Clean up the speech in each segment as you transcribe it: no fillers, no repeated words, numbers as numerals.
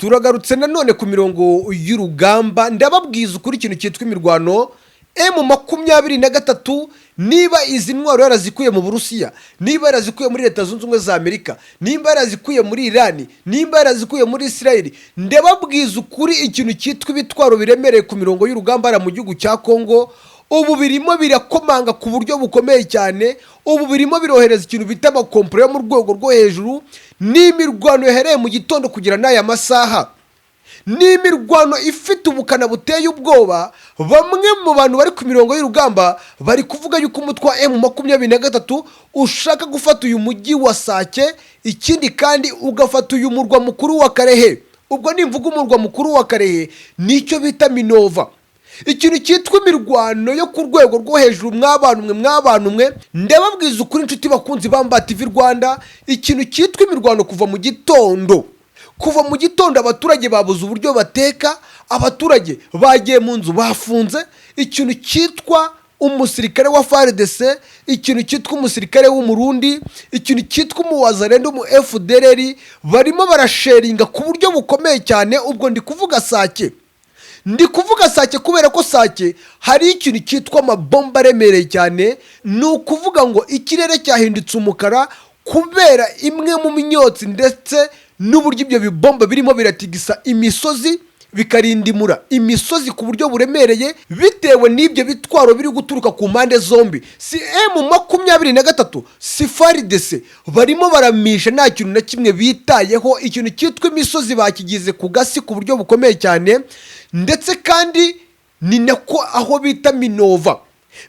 Turagarutse nanone ku mirongo y'urugamba. Ndababwiza ukuri, ikintu cyitwa imirwano, M23, niba izi ntwaro yarazikuye mu Burusiya, niba yarazikuye muri Leta Zunze Ubumwe za Amerika, nimba yarazikuye muri Irani, nimba yarazikuye muri Isirayeli, ndababwiza ukuri, ikintu cyitwa ibitwaro biremereye ku mirongo y'urugamba hariya mu gihugu cya Kongo ubu birimo birakomanga ku buryo bukomeye cyane. Ubu birimo birohereza ikintu bita amakomporo yo mu rwego rwo hejuru. Ni imirwano yahereye mu gitondo kugera n'aya masaha, ni imirwano ifite ubukana buteye ubwoba. Bamwe mu bantu bari ku mirongo y'urugamba bari kuvuga yuko umutwe wa M23 ushaka gufata uyu mujyi wa Sake, ikindi kandi ugafata uyu murwa mukuru wa Kalehe. Ubwo nimvuga umurwa mukuru wa Kalehe, nicyo bita Minova. Ikintu cyitwa imirwano yo ku rwego rwo hejuru, mwabantu mwe, mwabantu mwe, ndababwiza ukuri, inshuti bakunzi ba TV Rwanda, ikintu cyitwa imirwano kuva mu gitondo, kuva mu gitondo abaturage babuze uburyo bateka, abaturage bagiye mu nzu bafunze. Ikintu cyitwa umusirikare wa FARDC, ikintu cyitwa umusirikare w'Umurundi, ikintu cyitwa umuwazalendo, umu FDLR, barimo barasheringa ku buryo bukomeye cyane. Ubwo ndi kuvuga Sake, ndi kuvuga Sake kubera ko Sake hari ikintu cyitwa amabomba aremereye cyane. Ni ukuvuga ngo ikirere cyahindutse umukara kubera imwe mu myotsi ndetse n'uburyo ibyo bibomba birimo biratigisa imisozi, bikarindimura imisozi ku buryo buremereye, bitewe n'ibyo bitwaro biri guturuka ku mpande zombi. Si M23, si FARDC, barimo baramisha nta kintu na kimwe bitayeho. Ikintu cyitwa imisozi bakigize ku gasi ku buryo bukomeye cyane. Ndetse kandi ni nako aho bita Minova.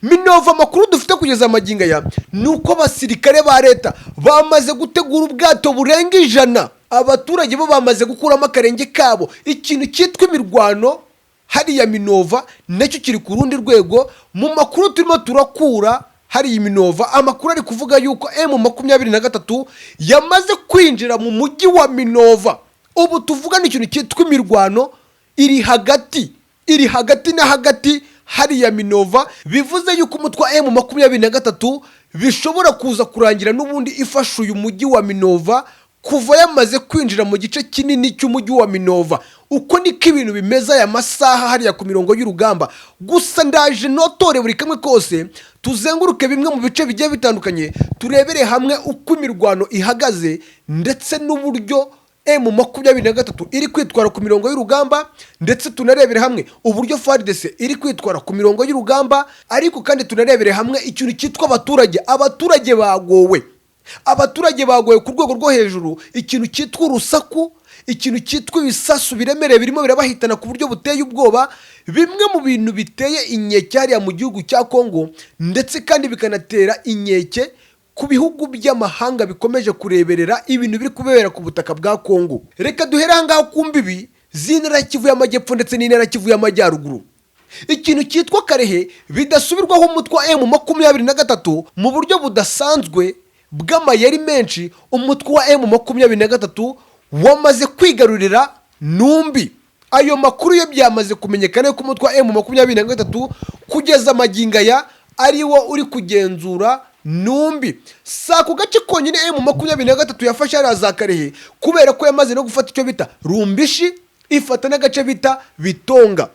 Minova, amakuru dufite kugeza amagingo aya ni uko abasirikare ba leta bamaze gutegura ubwato burenga 100. Abaturage bo bamaze gukuramo akarenge kabo. Ikintu cyitwa imirwano hariya Minova nacyo kiri ku rundi rwego. Mu makuru turimo turakura hariya Minova, amakuru ari kuvuga yuko M23 yamaze kwinjira mu mujyi wa Minova. Ubu tuvugana, ikintu cyitwa imirwano iri hagati, iri hagati na hagati hariya Minova, bivuze yuko umutwe wa M23 bishobora kuza kurangira n'ubundi ifashe uyu mujyi wa Minova, kuva yamaze kwinjira mu gice kinini cy'umujyi wa Minova. Uko niko ibintu bimeze aya masaha hariya ku mirongo y'urugamba. Gusa ndaje notore buri kamwe kose, tuzenguruke bimwe mu bice bigiye bitandukanye, turebere hamwe uko imirwano ihagaze ndetse n'uburyo M23 iri kwitwara ku mirongo y'urugamba, ndetse tunarebere hamwe uburyo FARDC iri kwitwara ku mirongo y'urugamba. Ariko kandi tunarebere hamwe ikintu cyitwa abaturage. Abaturage bagowe, abaturage bagowe ku rwego rwo hejuru. Ikintu cyitwa urusaku, ikintu cyitwa ibisasu biremereye birimo birabahitana ku buryo buteye ubwoba, bimwe mu bintu biteye inkeke hariya mu gihugu cya Kongo, ndetse kandi bikanatera inkeke ku bihugu by'amahanga bikomeje kureberera ibintu biri kubera ku butaka bwa Kongo. Reka duhere aha ngaha ku mbibi z'intara ya Kivu y'Amajyepfo ndetse n'intara ya Kivu y'Amajyaruguru. Ikintu cyitwa Kalehe, bidasubirwaho, umutwe wa M23 mu buryo budasanzwe bw'amayeri menshi, umutwe wa M23 wamaze kwigarurira Numbi. Ayo makuru yo byamaze kumenyekana ko umutwe wa M23 kugeza amagingo aya ari wo uri kugenzura Numbi. Si ako gace konyine M23 yafashe hariya za Kalehe, kubera ko yamaze no gufata icyo bita Rumbishi, ifata n'agace bita Bitonga.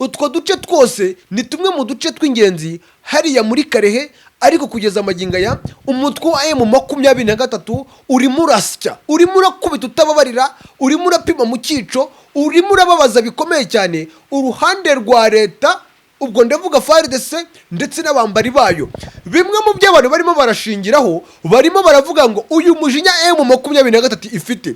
Utwo duce twose ni tumwe mu duce tw'ingenzi hariya muri Kalehe. Ariko kugeza amagingo aya, umutwe wa M23 urimo urasya, urimo urakubita utababarira, urimo urapima mu cyico, urimo urababaza bikomeye cyane uruhande rwa leta. Ubwo ndavuga FARDC ndetse n'abambari bayo. Bimwe mu byo abantu barimo barashingiraho, barimo baravuga ngo uyu mujinya M23 ifite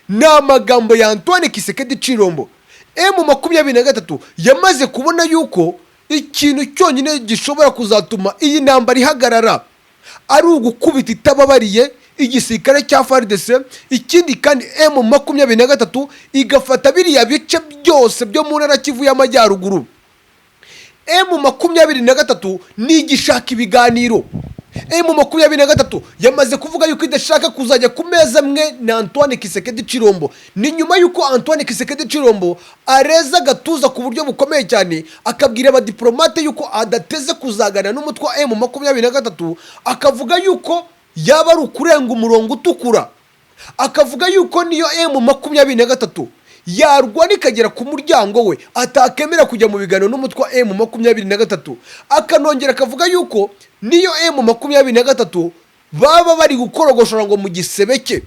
ni amagambo ya Antoine Tshisekedi Tshilombo. M23 yamaze kubona yuko ikintu cyonyine gishobora kuzatuma iyi ntambara ihagarara ari ugukubita itababariye igisirikare cya FARDC, ikindi kandi M23 igafata biriya bice byose byo mu ntara Kivu y'Amajyaruguru. M23 ni igishaka ibiganiro. M23 yamaze kuvuga yuko idashaka kuzajya ku meza amwe na Antoine Tshisekedi Tshilombo. Ni nyuma yuko Antoine Tshisekedi Tshilombo areza agatuza ku buryo bukomeye cyane, akabwira abadiplomate yuko adateze kuzagana n'umutwe wa M23, akavuga yuko yaba ari ukurenga umurongo utukura. Akavuga yuko niyo M23 yarwana ikagera ku muryango we, atakemera kujya mu biganiro n'umutwe wa M23. Akanongera akavuga yuko niyo M23 baba bari gukorogoshora ngo mu gisebe cye,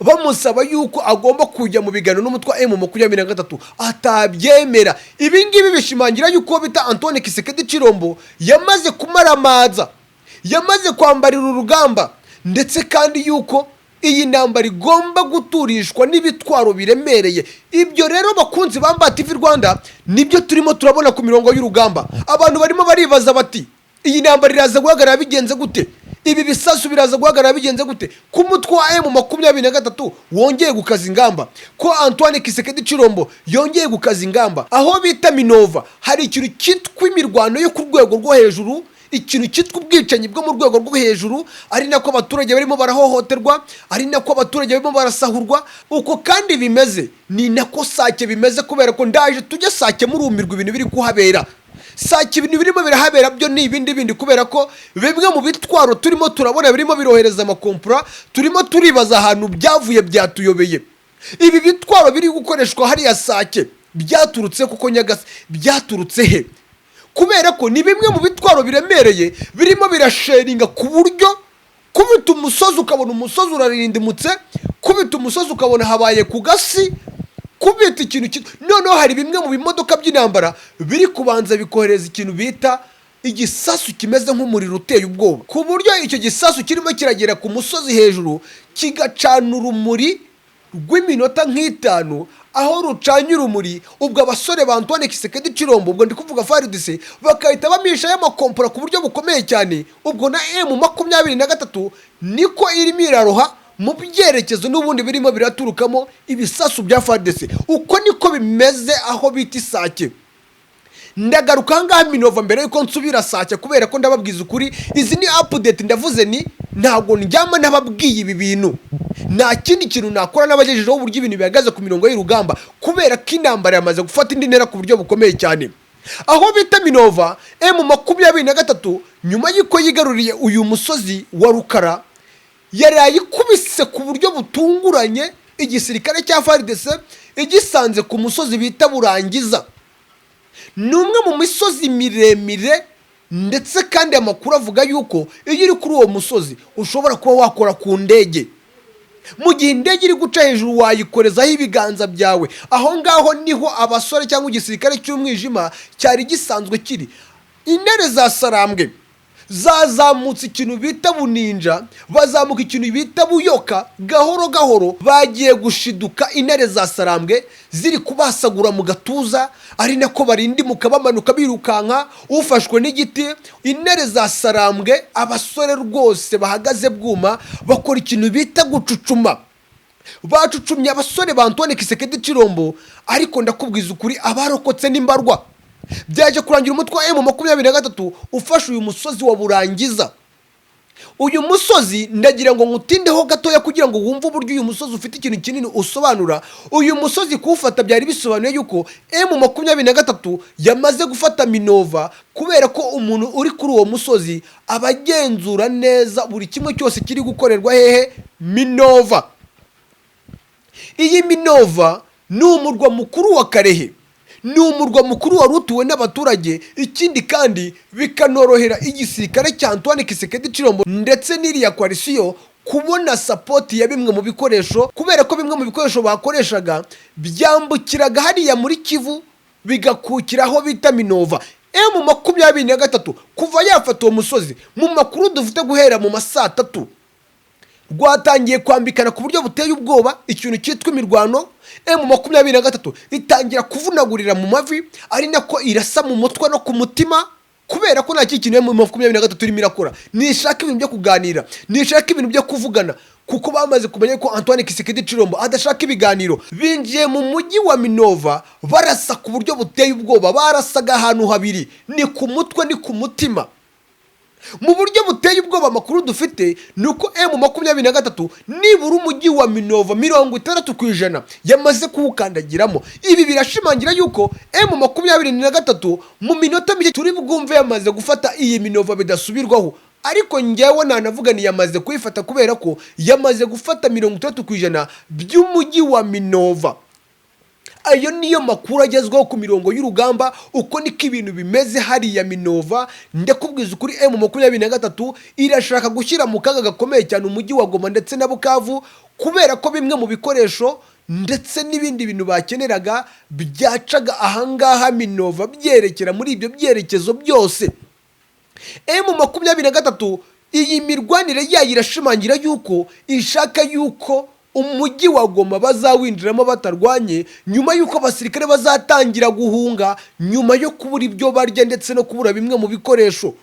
bamusaba yuko agomba kujya mu biganiro n'umutwe wa M23, atabyemera. Ibi ngibi bishimangira yuko bita Antoine Tshisekedi Tshilombo yamaze kumaramaza, yamaze kwambarira urugamba, ndetse kandi yuko iyi ntambara igomba guturishwa n'ibitwaro biremereye. Ibyo rero, bakunzi ba Mba TV Rwanda, nibyo turimo turabona ku mirongo y'urugamba. Abantu barimo baribaza bati: "Iyi ntambara iraza guhagarara bigenze gute? Ibi bisasu biraza guhagarara bigenze gute?" Ku mutwe wa M23 wongeye gukaza ingamba, ko Antoine Tshisekedi Tshilombo yongeye gukaza ingamba, aho bita Minova hari ikintu cyitwa imirwano yo ku rwego rwo hejuru, ikintu cyitwa ubwicanyi bwo mu rwego rwo hejuru, ari nako abaturage barimo barahohoterwa, ari nako abaturage barimo barasahurwa. Uko kandi bimeze ni nako Sake bimeze, kubera ko ndaje tujye Sake murumirwa ibintu biri kuhabera. Sake ibintu birimo birahabera byo ni ibindi bindi, kubera ko bimwe mu bitwaro turimo turabona birimo birohereza amakompura, turimo turibaza ahantu byavuye, byatuyobeye. Ibi bitwaro biri gukoreshwa hariya Sake byaturutse kuko nyagasi byaturutse he? Kubera ko ni bimwe mu bitwaro biremereye birimo birasheringa, ku buryo kubita umusozi ukabona umusozi urarindimutse, kubita umusozi ukabona habaye ku gasi, kubita ikintu noneho hari bimwe mu bimodoka by'intambara biri kubanza bikohereza ikintu bita igisasu kimeze nk'umuriro uteye ubwoba, ku buryo icyo gisasu kirimo kiragera ku musozi hejuru kigacana urumuri rw'iminota nk'itanu. Aho rucanye urumuri, ubwo abasore ba Antoine Tshisekedi Tshilombo, ubwo ndi kuvuga FARDC, bagahita bamisha y'amakompora ku buryo bukomeye cyane. Ubwo na M23 niko irimo iraroha mu byerekezo n'ubundi birimo biraturukamo ibisasu bya FARDC. Uko niko bimeze aho bita Isake. Ndagaruka ahangaha Minova mbere yuko nsubira Sake, kubera ko ndababwiza ukuri, izi ni update. Ndavuze ni ntabwo ndyama ntababwiye ibi bintu. Nta kindi kintu nakora n'abagejejeho uburyo ibintu bihagaze ku mirongo y'urugamba, kubera ko intambara yamaze gufata indi ntera ku buryo bukomeye cyane. Aho bita Minova, M23 nyuma y'uko yigaruriye uyu musozi wa Rukara, yaraye ikubise ku buryo butunguranye igisirikare cya FARDC, igisanze ku musozi bita Burangiza. Ni umwe mu misozi miremire, ndetse kandi amakuru avuga yuko iyo uri kuri uwo musozi ushobora kuba wakora ku ndege. Mu gihe indege iri guca hejuru, wayikorezaho ibiganza byawe. Aho ngaho niho abasore cyangwa igisirikare cy'umwijima cyari gisanzwe kiri. Intare za Sarambwe zazamutse ikintu bita Buninja, bazamuka ikintu bita Buyoka gahoro gahoro. Bagiye gushiduka intare za Sarambwe ziri kubasagura mu gatuza, ari nako barindimuka bamanuka birukanka, ufashwe n'igiti. Intare za Sarambwe, abasore rwose bahagaze bwuma, bakora ikintu bita gucucuma. Bacucumye abasore ba Antoine Tshisekedi Tshilombo, ariko ndakubwiza ukuri, abarokotse n'imbarwa. Byaje kurangira umutwe wa M23 ufashe uyu musozi wa Burangiza. Uyu musozi ndagira ngo nkutindeho gatoya kugira ngo wumve uburyo uyu musozi ufite ikintu kinini usobanura. Uyu musozi kuwufata byari bisobanuye yuko M23 yamaze gufata Minova, kubera ko umuntu uri kuri uwo musozi aba agenzura neza buri kimwe cyose kiri gukorerwa hehe? Minova. Iyi Minova ni umurwa mukuru wa Karehe, ni umurwa mukuru wari utuwe n'abaturage. Ikindi kandi, bikanorohera igisirikare cya Antoine Tshisekedi Tshilombo ndetse n'iriya coalition kubona support ya bimwe mu bikoresho, kubera ko bimwe mu bikoresho bakoreshaga byambukiraga hariya muri Kivu, bigakukira aho bita Minova. M23 kuva yafata uwo musozi, mu makuru dufite, guhera mu ma saa 3 rwatangiye kwambikana ku buryo buteye ubwoba ikintu cyitwa imirwano. M23 itangira kuvunagurira mu mavi, ari nako irasa mu mutwe no ku mutima, kubera ko nta kindi kintu M23 irimo irakora. Nishaka ibintu byo kuganira, nishaka ibintu byo kuvugana, kuko bamaze kumenya ko Antoine Tshisekedi Tshilombo adashaka ibiganiro. Binjiye mu mujyi wa Minova barasa ku buryo buteye ubwoba. Barasaga ahantu habiri, ni ku mutwe, ni ku mutima, mu buryo buteye ubwoba. Amakuru dufite ni uko M23 nibura umujyi wa Minova 60% yamaze kuwukandagiramo. Ibi birashimangira yuko M23 mu minota mike turi bwumve yamaze gufata iyi Minova bidasubirwaho. Ariko njyewe nanavuga ni yamaze kuyifata, kubera ko yamaze gufata 60% by'umujyi wa Minova. Ayo niyo makuru agezweho ku mirongo y'urugamba. Uko niko ibintu bimeze hariya Minova. Ndakubwiza ukuri, M23 irashaka gushyira mu kaga gakomeye cyane umujyi wa Goma ndetse na Bukavu, kubera ko bimwe mu bikoresho ndetse n'ibindi bintu bakeneraga byacaga ahangaha Minova byerekera muri ibyo byerekezo byose. M23 iyi mirwanire yayo irashimangira yuko ishaka yuko umujyi wa Goma bazawinjiramo batarwanye, nyuma y'uko abasirikare bazatangira guhunga nyuma yo kubura ibyo barya ndetse no kubura bimwe mu bikoresho.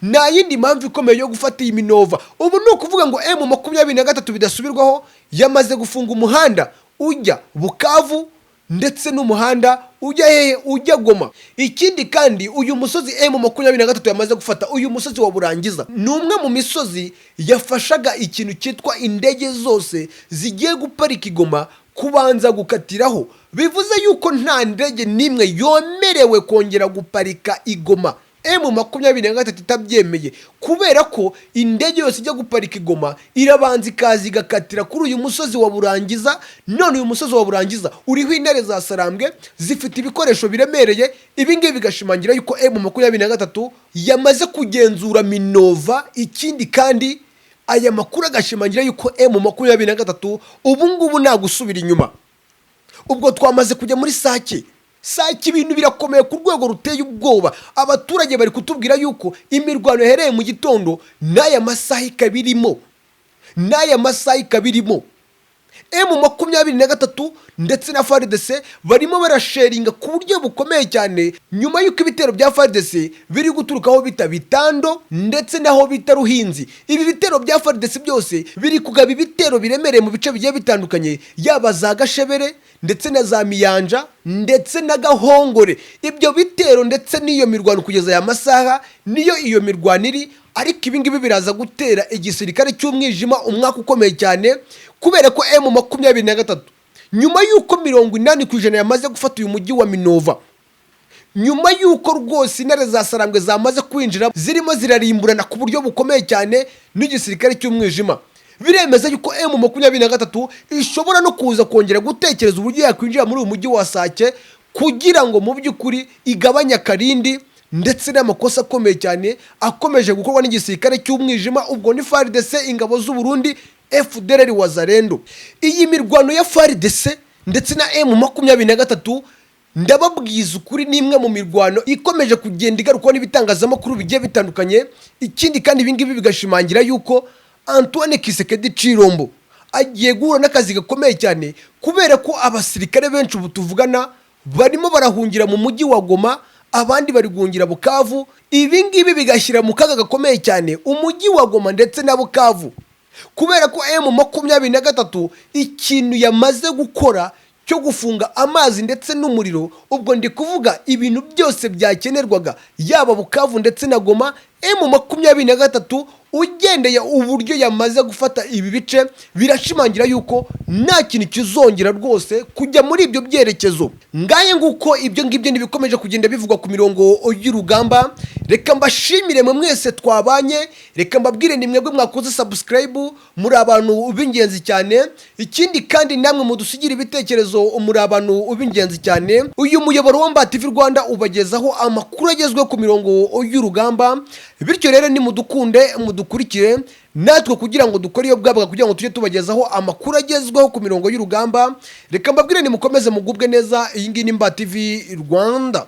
Nta yindi mpamvu ikomeye yo gufata iyi Minova. Ubu ni ukuvuga ngo M23 bidasubirwaho yamaze gufunga umuhanda ujya Bukavu ndetse n'umuhanda ujya hehe? Ujya Goma. Ikindi kandi, uyu musozi M23 yamaze gufata, uyu musozi wa Burangiza, ni umwe mu misozi yafashaga ikintu cyitwa indege zose zigiye guparika i Goma kubanza gukatiraho. Bivuze yuko nta ndege n'imwe yomerewe kongera guparika i Goma M23 itabyemeye, kubera ko indege yose ijya guparika i Goma irabanza ikaza igakatira kuri uyu musozi wa Burangiza. None uyu musozi wa Burangiza uriho intare za Sarambwe zifite ibikoresho biremereye. Ibi ngibi bigashimangira yuko M23 yamaze kugenzura Minova. Ikindi kandi, aya makuru agashimangira yuko M23 ubu ngubu nta gusubira inyuma. Ubwo twamaze kujya muri Sake. Sake ibintu birakomeye ku rwego ruteye ubwoba. Abaturage bari kutubwira yuko imirwano yahereye mu gitondo n'aya masaha ikaba irimo, n'aya masaha ikaba irimo. M23 ndetse na FARDC barimo barasharinga ku buryo bukomeye cyane, nyuma y'uko ibitero bya FARDC biri guturuka aho bita Bitando ndetse n'aho bita Ruhinzi. Ibi bitero bya FARDC byose biri kugaba ibitero biremereye mu bice bigiye bitandukanye, yaba za Gashebere ndetse na za Miyanja ndetse na Gahongore. Ibyo bitero ndetse n'iyo mirwano, kugeza aya masaha niyo iyo mirwano iri. Ariko ibi ngibi biraza gutera igisirikare cy'umwijima umwaka ukomeye cyane, kubera ko M23, nyuma y'uko 80% yamaze gufata uyu mujyi wa Minova, nyuma y'uko rwose intare za Sarambwe zamaze kwinjira, zirimo zirarimburana ku buryo bukomeye cyane n'igisirikare cy'umwijima, biremeza yuko M23 ishobora no kuza kongera gutekereza uburyo yakwinjira muri uyu mujyi wa Sake, kugira ngo mu by'ukuri igabanye akarindi ndetse n'amakosa akomeye cyane akomeje gukorwa n'igisirikare cy'umwijima. Ubwo ni FARDC, ingabo z'u Burundi, FDLR, Wazalendo. Iyi mirwano ya FARDC ndetse na M23, ndababwiza ukuri, ni imwe mu mirwano ikomeje kugenda igarukwaho n'ibitangazamakuru bigiye bitandukanye. Ikindi kandi, ibi ngibi bigashimangira yuko Antoine Tshisekedi Tshilombo agiye guhura n'akazi gakomeye cyane, kubera ko abasirikare benshi ubu tuvugana barimo barahungira mu mujyi wa Goma, abandi bari guhungira Bukavu. Ibi ngibi bigashyira mu kaga gakomeye cyane umujyi wa Goma ndetse na Bukavu, kubera ko M23 ikintu yamaze gukora cyo gufunga amazi ndetse n'umuriro, ubwo ndi kuvuga ibintu byose byakenerwaga yaba Bukavu ndetse na Goma, M23 ugendeye uburyo yamaze gufata ibi bice, birashimangira yuko nta kintu kizongera rwose kujya muri ibyo byerekezo. Ngaye nguko, ibyo ngibyo ntibikomeje kugenda bivugwa ku mirongo y'urugamba. Reka mbashimire mwe mwese twabanye. Reka mbabwire ni mwebwe mwakoze subscribe, muri abantu b'ingenzi cyane. Ikindi kandi, namwe mudusigire ibitekerezo, muri abantu b'ingenzi cyane. Uyu muyoboro wa Mba TV Rwanda ubagezaho amakuru agezweho ku mirongo y'urugamba. Bityo rero nimudukunde, mudukurikire natwe kugira ngo dukore iyo bwabaga, kugira ngo tujye tubagezaho amakuru agezweho ku mirongo y'urugamba. Reka mbabwire nimukomeze mugubwe neza. Iyi ngiyi ni Mba TV Rwanda.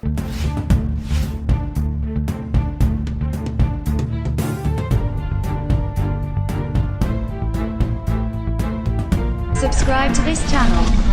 Subscribe to this channel.